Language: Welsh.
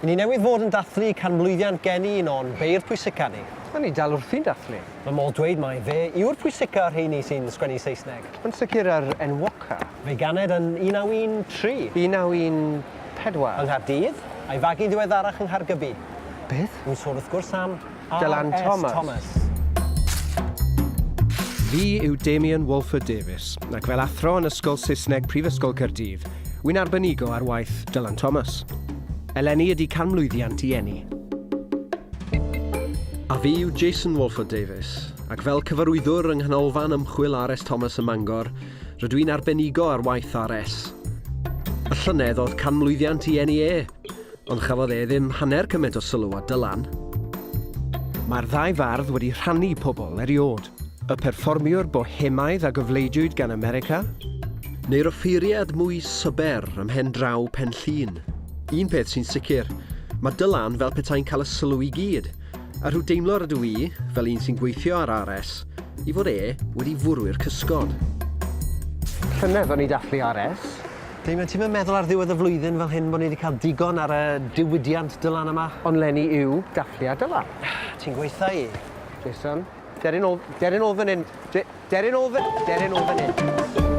I ni newydd fod yn dathlu canmlwyddiant geni un o'n beirdd pwysica ni. O'n ni dal wrthi'n dathlu. Mae modd dweud mai fe yw'r pwysica o'r rheini sy'n sgwennu Saesneg. Yn sicr yr enwoca. Fe'i ganed yn 1913. 1914. Yng Nghaerdydd, a'i fagu'n ddiweddarach yng Nghaergybi. Beth? Rwy'n sôn wrth gwrs am Dylan R.S. Thomas. Thomas. Fi yw Damian Walford Davies, ac fel athro yn Ysgol Saesneg Prifysgol Caerdydd, wy'n arbenigo ar waith Dylan Thomas. Eleni ydy canmlwyddiant i eni. A fi yw Jason Walford Davies, ac fel cyfarwyddwr yng Nghanolfan Ymchwil R.S. Thomas ym Mangor, rydw i'n arbenigo ar waith R.S. Y llynedd oedd canmlwyddiant i eni e, Ond chafodd e ddim hanner cymaint o sylw â Dylan. Mae'r ddau fardd wedi rhannu pobl eriôd. Y perfformiwr bohemaidd a gofleidiwyd gan America. Neu'r offeiriad mwy syber ym mhen draw Pen Llŷn. Un peth sy'n sicr, mae Dylan fel petai'n cael y sylw i gyd, a rhyw deimlo rydw i, fel un sy'n gweithio ar RS, i fod e wedi fwrw i'r cysgod. Llynedd o'n i dathlu RS. Damien, ti'm yn meddwl ar ddiwedd y flwyddyn fel hyn bod ni wedi cael digon ar y diwydiant Dylan yma? Ond 'leni yw dathliad Dylan. Ti'n gweitha i. Jason, dere nôl, dere nôl fan hyn. De, dere nôl fan, dere nôl fan hyn.